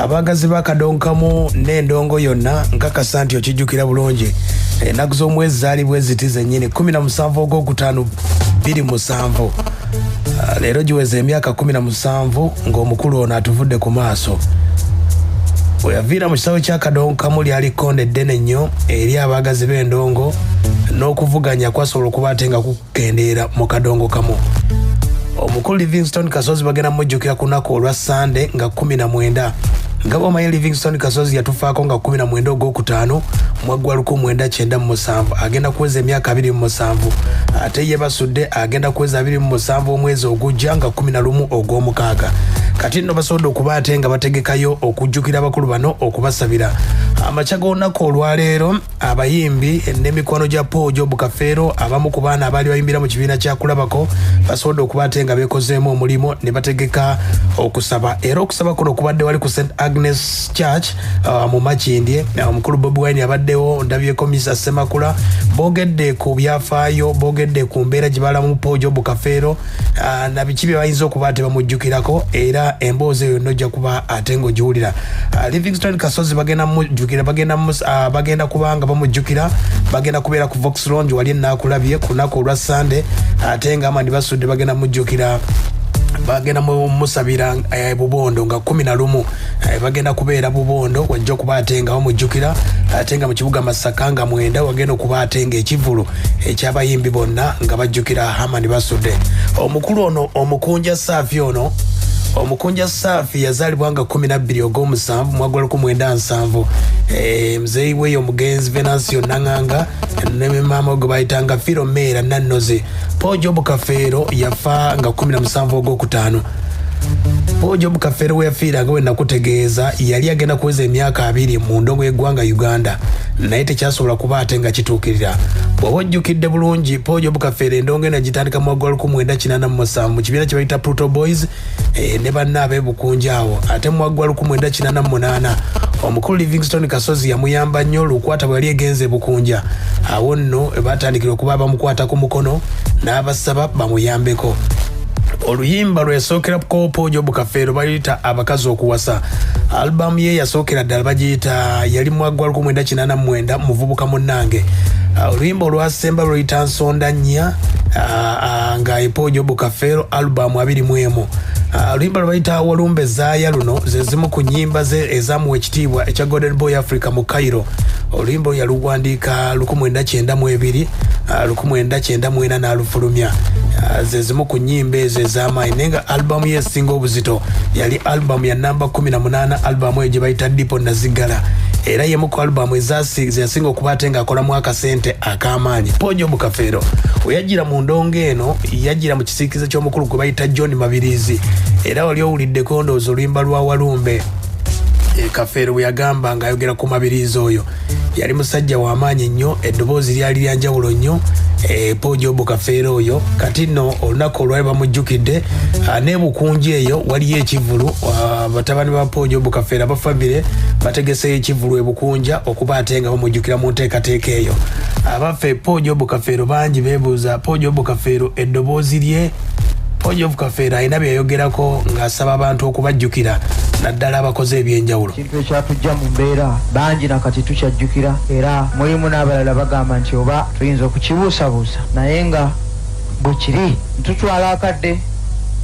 Abaagazi ba Kadonkamu n'endongo yonna, nkakasa nti okijjukira bulungi. Ennaku z'omwezi zaali bwe ziti zennyini, 17 ogwokutaano 27. Leero giweza emyaka 17 ng'omukulu ono atuvudde ku maaso. Bwe yaviira mu kisaawe kya Kadonkamu, lyali kkonde eddene nnyo eri abaagazi b'endongo, n'okuvuganya kwasobola okuba ate nga kukendeera mu kadongo kamu. Omukulu Livingston Kasozi bagenda mujjukira ku lunaku olwa Sande nga 19. Nga bwomanyi, Livingston Kasozi yatufaako nga 19 ogwokutaano mwaggwa 1997, agenda kuweza emyaka 27. Ate ye Basudde agenda kuweza 27 omwezi ogujja nga 11 ogw'omukaaga. Kati nno basobodde okuba ate nga bategekayo okujjukira abakulu bano, okubasabira amakya g'olunaku olwaleero. Abayimbi n'emikwano gya Paul Job Kafeero, abamu ku baana abaali bayimbira mu kibiina kya Kulabako, basobodde okuba ate nga beekozeemu omulimu ne bategeka okusaba. Era okusaba kuno kubadde wali ku St Agnes Church mu Makindye. Omukulu Bobi Wine abaddewo, ndabyeko Misa Semakula. Boogedde ku byafaayo, boogedde ku mbeera gye balamu Paul Job Kafeero na biki bye bayinza okuba ate bamujjukirako. Era emboozi eyo yonna ojja kuba ate ng'ogiwulira. Livingston Kasozi bagenda mujjukira, bagenda kubanga bamujjukira, bagenda kubeera ku Vox Lounge wali enaakulabye ku lunaku olwa Sande. Ate nga Amani Basudde bagenda mujjukira, bagenda musabira Bubondo nga 11. Bagenda kubeera Bubondo, wajja okuba ate nga bamujjukira. Ate nga mu kibuga Masaka nga 9 wagenda okuba ate nga ekivulu ekyabayimbi bonna nga bajjukira Hamani Basudde. Omukulu ono omukunja Saafi, ono omukunja Saafi yazaalibwa nga 12 ogw'omusanvu mwaka 1970. Muzeeyi we omugenzi Venancio Nanganga ne maama gwe bayitanga Filomera Nannozi. Paul Job Kafeero yafa nga 17 ogwokutaano. Paul Job Kafeero we yafiira, nga we nakutegeeza, yali agenda kuweza emyaka 20 mu ndongo y'eggwanga Uganda, naye tekyasobola kuba ate nga kituukirira. Bw'oba ojjukidde bulungi, Paul Job Kafeero endongo eno agitandika mu mwaka 1987 mu kibiina kye bayita Pluto Boys ne banna ab'ebukunja awo. Ate mu mwaka 1988 omukulu Livingston Kasozi yamuyamba nnyo Lukwata bwe yali egenze ebukunja. Awo nno batandikira okuba bamukwata ku mukono n'abasaba bamuyambeko. Oluyimba lweyasookerako Paul Job Kafeero baluyita "Abakazi Okuwasa". Alubamu ye yasookera ddala bagiyita, yali mwaka 1989, "Muvubuka Munnange". Oluyimba olwasemba luyita "Nsonda Nnya", nga Paul Job Kafeero alubamu 21. Oluyimba lwe bayita "Walumbe Zaaya", luno ze zimu ku nnyimba ze ezamuwa ekitiibwa ekya Golden Boy Africa mu Cairo. Oluyimba olwo yaluwandiika 1992, 1994 n'alufulumya. Ze zimu ku nnyimba ezo ez'amaanyi, naye nga alubamu ye esinga obuzito yali alubamu ya namba 18, alubamu eyo gye bayita "Dipo Nazigala". Era yemu ku alubamu zeyasinga okuba ate ng'akolamu akasente ak'amaanyi. Paul Job Kafeero we yajjira mu ndongo eno, yajjira mu kisiikirize ky'omukulu gwe bayita John Mabirizi. Era wali owuliddeko, ndowooza, oluyimba lwa "Walumbe". Kafeero bwe yagamba ng'ayogera ku Mabirizi, oyo yali musajja w'amaanyi nnyo, eddoboozi lyali lya njawulo nnyo. Paul Job Kafeero oyo kati nno olunaku olwali bamujjukidde. N'ebukunja eyo waliyo ekivulu. Batabani ba Paul Job Kafeero, abafamire, bategeseyo ekivulu ebukunja okuba ate nga bamujjukira mu nteekateeka eyo. Abaffe, Paul Job Kafeero, bangi beebuuza Paul Job Kafeero eddoboozi lye. Paul Job Kafeero alina byeyayogerako ng'asaba abantu okubajjukira, naddala abakoze ebyenjawulo. Ekintu ekyatujja mu mbeera, bangi nakati tukyajjukira, era mulimu n'abalala bagamba nti oba tuyinza okukibuusabuusa, naye nga bwe kiri, ntutwala akadde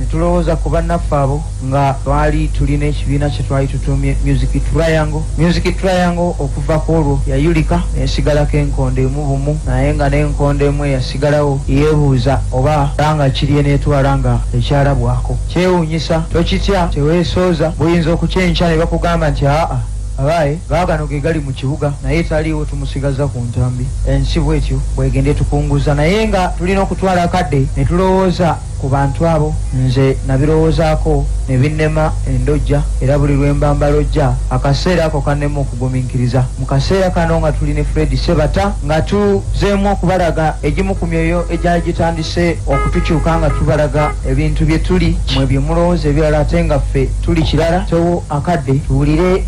ne tulowooza ku bannaffe abo nga twali tulina ekibiina kye twali tutuumye Music Triangle. Music Triangle okuva ku olwo yayulika nesigalako enkondo emu bumu, naye nga n'enkondo emu eyasigalawo yeebuuza oba nga kiri eneetwala nga ekyalabwako. Kyewuunyisa, tokitya, teweesooza, buyinza okukyenkya ne bakugamba nti aa, abaaye gaagano ge gali mu kibuga, naye taliiwo, tumusigaza ku ntambi. Ensi bwetyo bwegende tukunguza, naye nga tulina okutwala akadde ne tulowooza ku bantu abo. Nze nabirowoozaako ne binnema endojja, era buli lwe mba mbalojja akaseera ako kannema okugumiikiriza. Mu kaseera kano nga tuli ne Fred Sebata, nga tuzeemu okubalaga egimu ku myoyo egyali gitandise okutukyuka, nga tubalaga ebintu bye tuli mwe bye mulowooza ebirala, ate nga ffe tuli kirala. Towo akadde tuwulire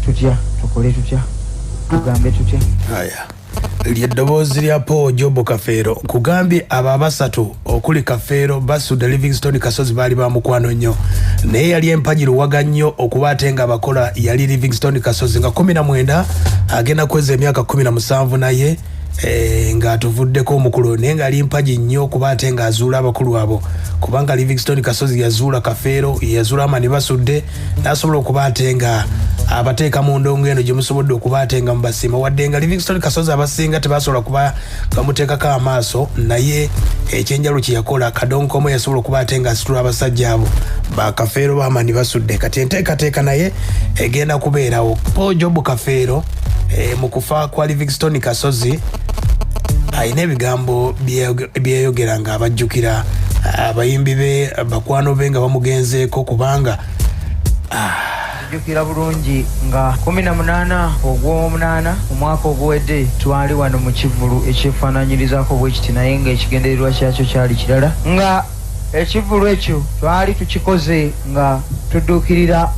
tutya, tukole tutya, tugambe tutya? Aya. Lyeddoboozi lya Paul Jobo Kafeero. Nkugambye abo abasatu okuli Kafeero, Basudde, Livingstone Kasozi baali ba mukwano nnyo, naye yali empagi luwaga nnyo okuba ate nga abakola yali Livingstone Kasozi nga 19 agenda kweza emyaka 17 naye ng'atuvuddeko omukulu, naye ng'ali mpagi nnyo okuba ate ng'azuula abakulu abo, kubanga Livingstone Kasozi yazuula Kafeero, yazuula Amani Basudde, n'asobola okuba ate nga abateeka mu ndongo eno gye musobodde okuba ate nga mubasiima. Wadde nga Livingstone Kasozi abasinga tebasobola kuba bamuteekako amaaso, naye ekyenjawulo kye yakola kadonkomo yasobola okuba ate nga asitula abasajja abo Bakafeero, Bamani Basudde. Kati enteekateeka naye egenda kubeerawo. Paul Job Kafeero mu kufa kwa Livingstone Kasozi alina ebigambo byeyogera nga abajjukira abayimbi be, bakwano be nga bamugenzeeko, kubanga Jjukira bulungi nga 18 ogw'omunaana omwaka oguwedde twali wano mu kivvulu ekyefaanaanyirizaako bwe kiti, naye ng'ekigendererwa kyakyo kyali kirala, nga ekivvulu ekyo twali tukikoze nga tudduukirira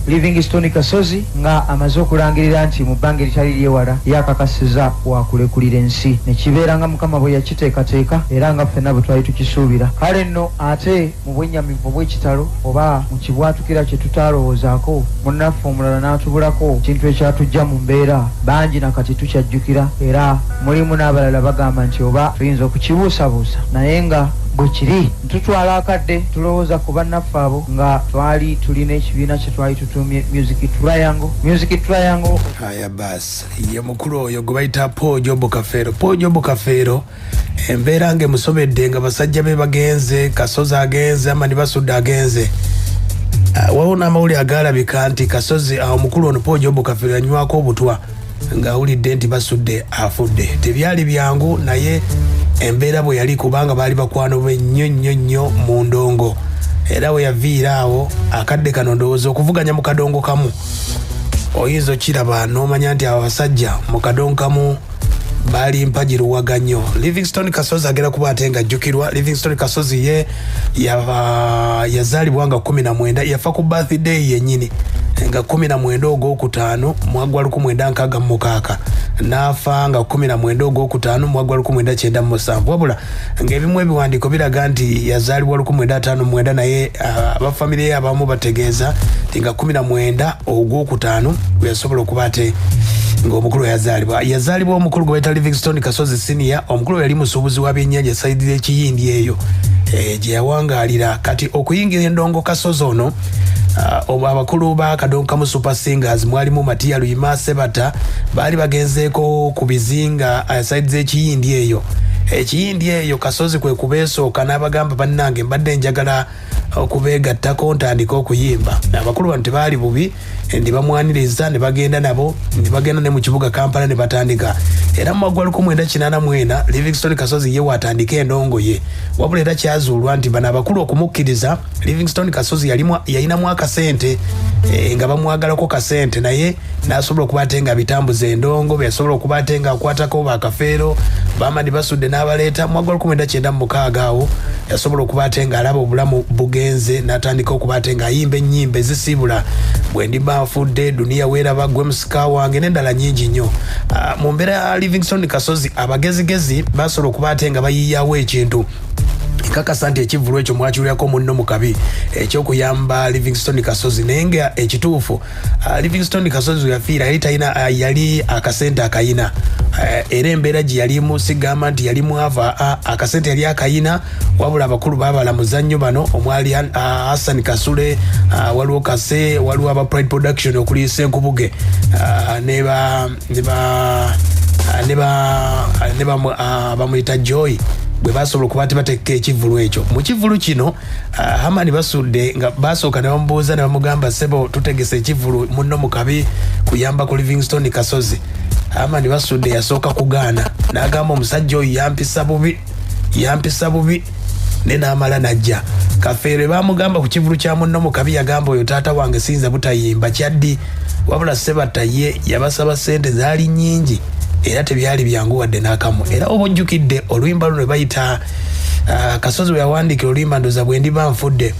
Livingstone Kasozi nga amaze okulangirira nti mu bbanga eritali lyewala yakakasiza wakulekulira ensi, ne kibeera nga Mukama bwe yakiteekateeka era nga ffenna bwe twali tukisuubira. Kale nno ate mu bwennyamivu obw'ekitalo oba mu kibwatukira kye tutaalowoozaako, munnaffe omulala n'atubulako, ekintu ekyatuggya mu mbeera. Bangi na kati tukyajjukira era mulimu n'abalala bagamba nti oba tuyinza okukibuusabuusa, naye nga bwe kiri. Tutwala akadde tulowooza ku bannaffe abo nga twali tulina ekibiina kye twali tutuumye Music Triangle. Music Triangle. Aya basi, ye mukulu oyo gwe bayita Paul Jobo Kafeero. Paul Jobo Kafeero embeera ng'emusobedde nga basajja be bagenze, Kasozi agenze, Amani Basudde agenze. Waliwo n'amawulire agaalabika nti Kasozi, omukulu ono Paul Jobo Kafeero yanywako obutwa ng'awulidde nti Basudde afudde. Tebyali byangu, naye embeera bwe yali, kubanga baali bakwano be nnyo nnyo nnyo mu ndongo. Era we yaviira awo akadde kano ndowooza okuvuganya mu kadongo kamu oyinza okiraba n'omanya nti abo abasajja mu kadongo kamu baali mpagi luwaga nnyo. Livingstone Kasozi agenda kuba ate nga ajjukirwa. Livingstone Kasozi ye yazaalibwa nga 19, yafa ku birthday yennyini nga 19 ogwokutaano mwaka 1966, n'afa nga 19 ogwokutaano mwaka 1997. Wabula ng'ebimu ebiwandiiko biraga nti yazaalibwa 1959, naye abafamire ye abamu bategeeza nti nga 19 ogwokutaano we yasobola okuba ate ng'omukulu yazaalibwa. Yazaalibwa omukulu gwe bayita Livingstone Kasozi Senior. Omukulu yali musuubuzi wa byennyanja side y'Ekiyindi eyo gye yawangaalira. Kati okuyingira endongo Kasozi ono, abakulu ba Kadonkamu Super Singers mwalimu Matiya Luyima, Sebata, baali bagenzeeko ku bizinga side z'Ekiyindi eyo. Ekiyindi eyo Kasozi kwe kubeesooka n'abagamba, bannange mbadde njagala okubeegattako ntandike okuyimba. Abakulu bano tebaali bubi, ne bamwaniriza ne bagenda nabo, ne bagenda ne mu kibuga Kampala ne batandika. Era mu mwaka gwa 1984 Livingstone Kasozi ye waatandika endongo ye. Wabula era kyazuulwa nti bano abakulu okumukkiriza Livingstone Kasozi yalinamu akasente, nga bamwagalako kasente, naye n'asobola okuba ate nga bitambuza endongo, byasobola okuba ate nga akwatako Bakafeero, Bamadi Basudde n'abaleeta. Mu mwaka gwa 1996 awo yasobola okuba ate ng'alaba obulamu bugenze, n'atandika okuba ate ng'ayimba ennyimba ezisiibula bwe ndiba nfudde, duniya weeraba, gwe musika wange n'endala nnyingi nnyo. Mu mbeera ya Livingstone Kasozi abagezigezi basobola okuba ate nga bayiyawo ekintu. Nkakasa nti ekivvulu ekyo mwakiwulirako munno mu kabi ekyokuyamba Livingstone Kasozi, naye nga ekituufu Livingstone Kasozi we yafiira yali talina, yali akasente akayina, era embeera gye yalimu sigamba nti yali mwavu, akasente yali akayina. Wabula abakulu babalamuza nnyo bano omwali Hassan Kasule, waliwo Kase, waliwo aba Pride Production okuli Senkubuge, ne ba ne ba ne ba ne ba bamuyita Joy, bwe basobola okuba nti bateeka ekivvulu ekyo. Mu kivvulu kino Hamani Basudde nga basooka ne bamubuuza ne bamugamba, ssebo tutegese ekivvulu munno mu kabi kuyamba ku Livingstone Kasozi. Hamani Basudde yasooka kugaana n'agamba omusajja oyo yampisa bubi, yampisa bubi, ne n'amala n'ajja. Kafeero bamugamba ku kivvulu kya munno mu kabi, yagamba oyo taata wange siyinza butayimba kyaddi. Wabula Sebatta ye yabasaba ssente zaali nnyingi era tebyali byangu wadde n'akamu. Era oba ojjukidde oluyimba luno bayita Kasozi bwe yawandiikira oluyimba ndoza bwe ndiba nfudde,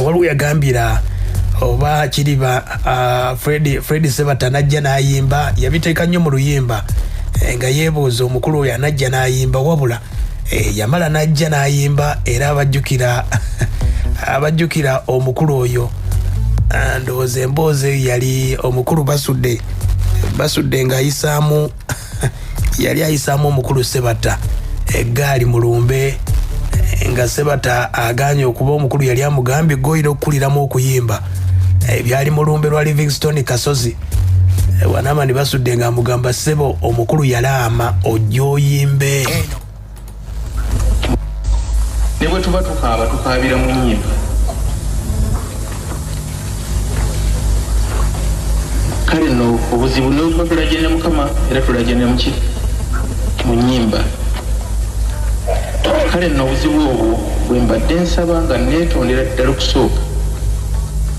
waliwo yagambira oba kiriba Fred Sebatta n'ajja n'ayimba, yabiteeka nnyo mu luyimba. Nga yeebuuza omukulu oyo anajja n'ayimba, wabula yamala n'ajja n'ayimba. Era abajjukira omukulu oyo, ndowooza emboozi eyo yali omukulu Basudde ng'ayisaamu, yali ayisaamu omukulu Sebatta eggaali mu lumbe, nga Sebatta aganye okuba omukulu yali amugambye goyina okukuliramu okuyimba. Byali mu lumbe lwa Livingstone Kasozi. Wanamani Basudde ng'amugamba, "Ssebo, omukulu yalaama ojja oyimbe." Ne bwe tuba tukaaba, tukaabira mu nnyimba. Kale nno obuzibu ne tulajja ne Mukama, era tulajja ne muki mu nnyimba. Kale nno obuzibu obwo bwe mbadde nsaba nga neetondera ddala okusooka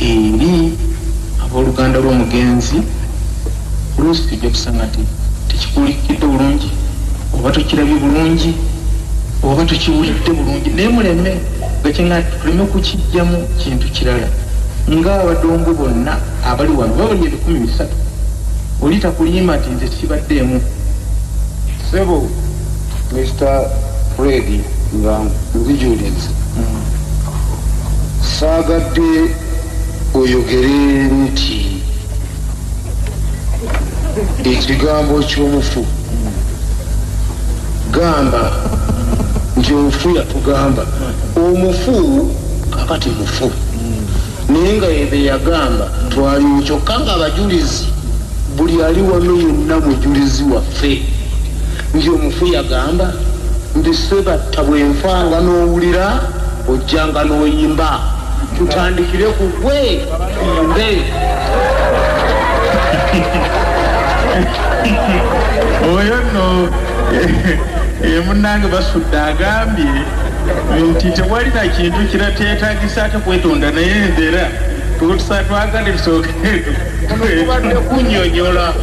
eri abooluganda lw'omugenzi. Oluusi tujja kusanga nti tekikuulikidde bulungi, oba tokirabye bulungi, oba tokiwulidde bulungi, naye muleme gakinga, tuleme kukijjamu kintu kirala. Ng'abadongo bonna abali wano babali 300,000, oli takulimba nti nze sibaddeemu. Sebo Mr Fred, nga nzijuliza, saagadde oyogere nti ekigambo ky'omufu, gamba nti omufu yatugamba. Omufu kakati mufu, naye nga yebe yagamba twaliwo, kyokka nga abajulizi buli ali wano yenna mujulizi waffe nti omufu yagamba nti, "Sebatta, bwenfanga n'owulira ojjanga n'oyimba, tutandikire ku gwe tuyimbe." Oyo nno munnange Basudde agambye nti tewali na kintu kirateetagisa ate kwetonda, naye nze era twagadde tusooke. Kubadde kunnyonnyola.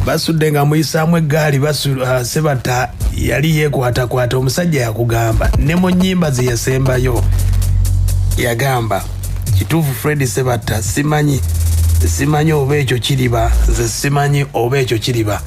Basudde nga muyisaamu eggaali. Sebatta yali yeekwatakwata. Omusajja yakugamba ne mu nnyimba ze yasembayo yagamba kituufu. Fred Sebatta, simanyi oba ekyo kiriba, nze simanyi oba ekyo kiriba.